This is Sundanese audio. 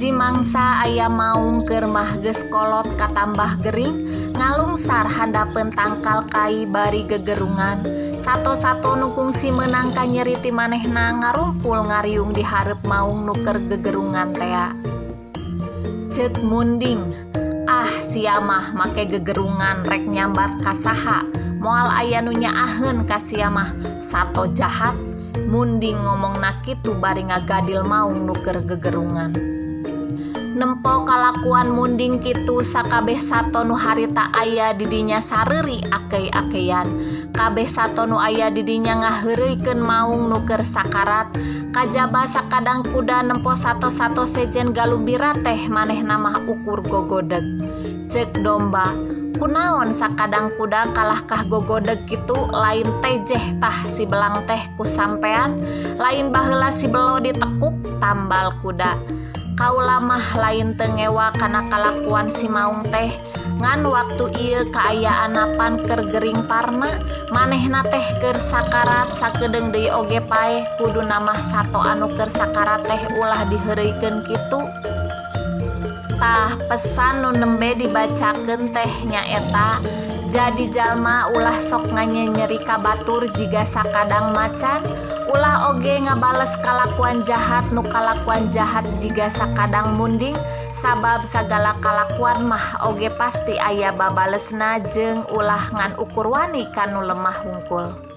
Hiji mangsa aya maung keur mah geus kolot katambah gering ngalungsar handapeun tangkal kai bari gegerungan. Sato-sato nu kungsi meunang kanyeri ti manehna ngarumpul ngariung di hareup maung nu keur gegerungan tea. Ceuk Munding, "Ah, sia mah make gegerungan rek nyambat ka saha? Moal aya nu nyaaheun ka sia mah, sato jahat." Munding ngomongna kitu bari ngagadil maung nu keur gegerungan. Nempo kalakuan Munding kitu, sakabeh sato nu harita aya di dinya sareuri akei-akeian. Kabeh sato nu aya di dinya ngaheureuykeun maung nu keur sakarat. Kajaba sakadang kuda nempo sato-sato sejen galumbira teh manehna mah ukur gogodeg. Ceuk domba, "Kunaon sakadang kuda kalahkah gogodeg kitu? Lain tejeh tah si belang teh ku sampean? Lain baheula si belo ditekuk?" tambal kuda. "Kaula mah lain teu ngewa kana kalakuan si maung teh, ngan waktu ieu kaayaan pan keur gering parna, manehna teh keur sakarat, sakedeung deui oge paeh. Kuduna mah sato anu keur sakarat teh ulah diheureuykeun kitu." Tah, pesan nu nembe dibacakeun teh nyaeta jadi jalma ulah sok nganyenyeri ka batur jiga sakadang macan, ulah oge ngabales kalakuan jahat nu kalakuan jahat jiga sakadang munding, sabab sagala kalakuan mah oge pasti aya babalesna, jeung ulah ngan ukur wani ka nu lemah hungkul.